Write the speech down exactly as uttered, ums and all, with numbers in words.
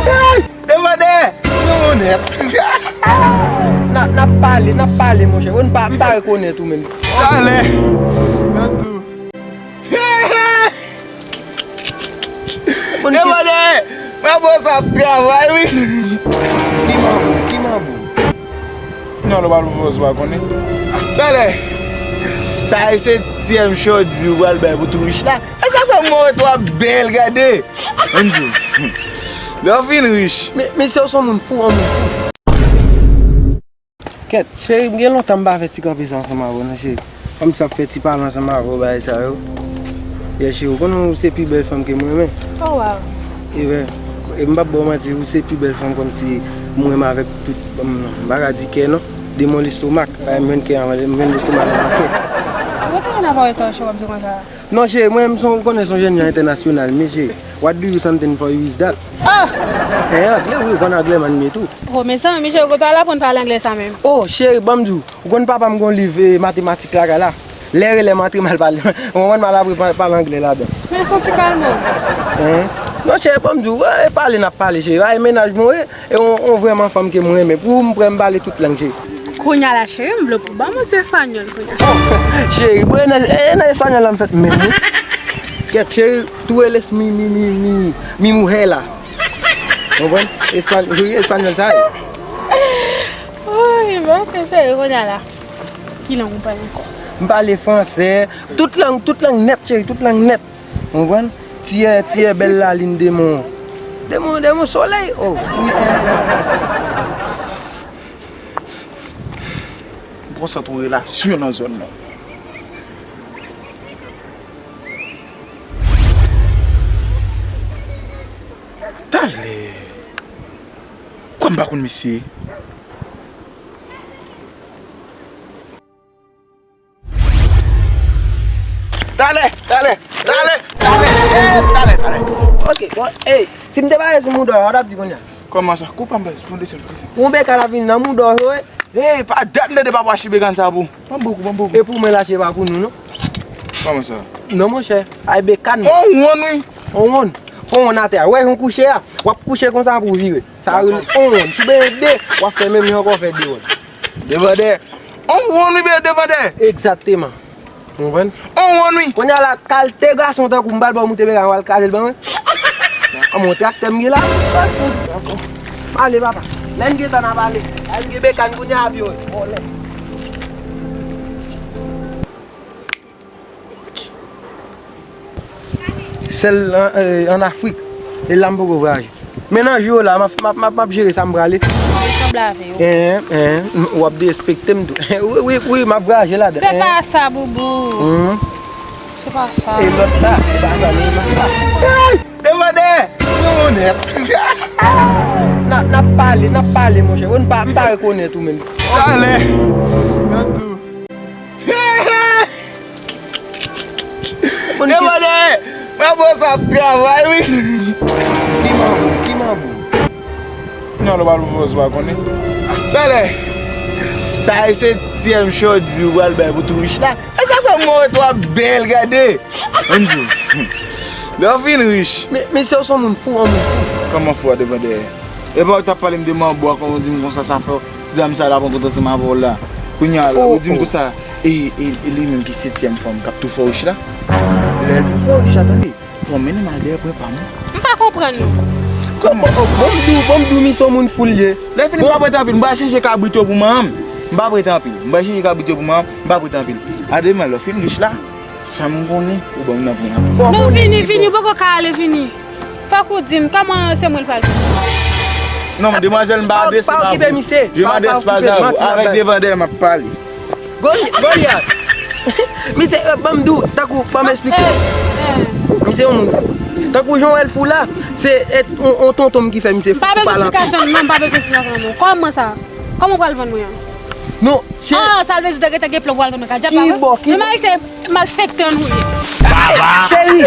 Hey! Demandè! Mwen onèt. N ap, n ap pale, n ap pale, monchè. Bon, m pa, m pa rekonèt ou menm. Talè! Mwen tou. Demandè! Mwen bon sa ap travay, wi. Ki manbo, ki manbo? Non, lè w pral pou fòs, ou pa konnen. Talè! Sa e se tyèm chòdi ou pral bay pou tou rich la. E sa fè m wè w ap bèl, gade! Ann di w. Lè w fin rich. Men, men se w se yon moun fou, yon moun fou. Kèt, cheri, m gen lontan m pa fè ti kanpe sa ansanm avè w, non, cheri. Kòm ti ap fè ti pale ansanm avè w, bagay sa yo. Yè, cheri, ou konnen ou se pi bèl fanm ke m renmen. Oh, wow. E ben, e m p ap ba w manti, ou se pi bèl fanm kòmsi m renmen avèk tout, m, m pa ka di kè, non. De mon lestomak, pa m jwenn kè, m jwenn lestomak anba kè. Ou konn avè w sa, cheri, w ap di konsa? Non, cheri, mwen, m son, konnen son jèn jan entènasyonal, men, cheri, what do you something for you is that? Ah! En anglè, wi, ou konn anglè, man, men tou. Oh, mezanmi, cheri, kote w al aprann pale anglè sa menm? Oh, cheri, ban m di w, ou konn papa m gon liv, eh, matematik lakay la. Lè rele m antre, m al pale. Ou konprann, m al apre pa-, pale anglè ladan. Men fè yon ti kalme w. Hein? Non, cheri, ban m di w, eh, pale n ap pale, cheri. Ay, mennaj mwen, wi. E yon, yon vrèman fanm ke m renmen. Pou ou, m prè m pale tout lang, cheri. Kounye a la, cheri, m vle pou ban m yon ti espanyòl kounye a. Cheri, bon, e nan, e nan espanyòl la m fèt menm, wi. Kèt, cheri, tú eres mi, mi, mi, mi, mi mujer la. Konprann? Espan-, wi, espanyòl sa ye. Woy, bon, ok, cheri, kounye a la. Ki lang ou pale ankò? M pale fransè. Tout lang, tout lang nèt, cheri, tout lang nèt. Konprann? Tiyè, tiyè bèl lalin de mon, de mon, de mon solèy. Oh. M konsantre yon relasyon nan zòn nan. Talè. Kwa m pa konn misye. Talè, talè, talè, talè, eh, talè, talè. Ok, bon, ey, si m te pale sou mouda w, sa w t ap di kounye a? Kòman sa? Kou pa m pale sou fondasyon, fondasyon. Yon beka la vini nan mouda w, wi. Ey, pa dat m tande papa chibe kann sa pou. Ban m bokou, ban m bokou. E pou mwen lache pa pou nou, non. Kòman sa? Non, monchè, ay bekann. On wonn, wi. On wonn. Fon wonn atè a. Wè, yon kouche a. W ap kouche konsa pou w vire. Sa rele on wonn. Si w benyen de, w ap fè menm jan ankò, fè de wonn. Devandè. On wonn, wi, ben, devandè. Egzakteman. Ou konprann? On wonn, wi. Kounye a la, kalte gason tankou m pral ba w moute bekan, w al kraze l ban mwen. An, mon traktè m gen la. Ale, papa. Lè n gen tan n ap ale. Lè n gen bekan kounye a, avyon vòlè. Sèl an, eh, an Afrik, e la m poko vwayaje. Men nan jou yo la, m ap, m ap, m ap, m ap jere sa m prale. Ou sanble avè yo. Hein, hein, m, w ap derespekte m tou. Wi, wi, wi, m ap vwayaje ladan. Se pa sa, boubou. Hmm. Se pa sa. E lòt sa, se pa sa, men lòt sa. Hey! Devandè! Mwen onèt. N ap, n ap pale, n ap pale, monchè. Bon, m pa, m pa rekonèt ou menm. Talè! Mwen tou. Devandè! Mwen bon sa ap travay, wi. Ki manbo, ki manbo? Non, lè w pa lou fòs, ou pa konnen. Talè! Sa e se tyèm chòdi ou pral bay pou tou rich la. E sa fè m wè w ap bèl, gade. Ann di w. Lè w fin rich. Men, men se w se yon moun fou, yon moun fou. Kòman fou a, devandè? E pa ou t ap pale m de manbo a, kòman w di m konsa, sa fè w, ti dam sa la pran kont ansanm avè w la. Kounye a la, ou di m konsa, e, e, e li menm ki setyèm fanm k ap tou fè w rich la? Lè l fin fè w rich la, tande, fò w mennen m al dèyè pwen pa m. M pa konprann nou. Kòman? Oh, ban m di w, ban m di w, misye yon moun fou l ye. Lè fini, m pa prete anpil, m pral chanje kabrit yo pou manman m. M pa prete anpil, m pral chanje kabrit yo pou manman m, m pa prete anpil. Ademè, lè w fin rich la, fè m konnen ou ban m nan pwen an. Fò w konnen. Non, vini, vini, ou poko ka ale, vini. Fòk ou di m, kòman se mwen l pral vini? Non, demwazèl, m pa adrese m avè w. Je m'adresse pas à vous. Avèk devandè m ap pale. Goli-, Goliath. Misye, eh, ban m di w, tankou, ban m esplike w. Misye yon moun fou. Tankou jan w wè l fou la, se, eh, on, on tonton m ki fè misye fou pou pale anpil. M pa bezwen esplikasyon, non, m pa bezwen esplikasyon, non. Kòman sa? Kòman w pral vann mwen an? Non, cheri. Ah, sa vle di w te gentan gen plan pou w al vann mwen, ka djab la, wi. Ki bò, ki bò? Men bagay se malfektè nou ye. Cheri!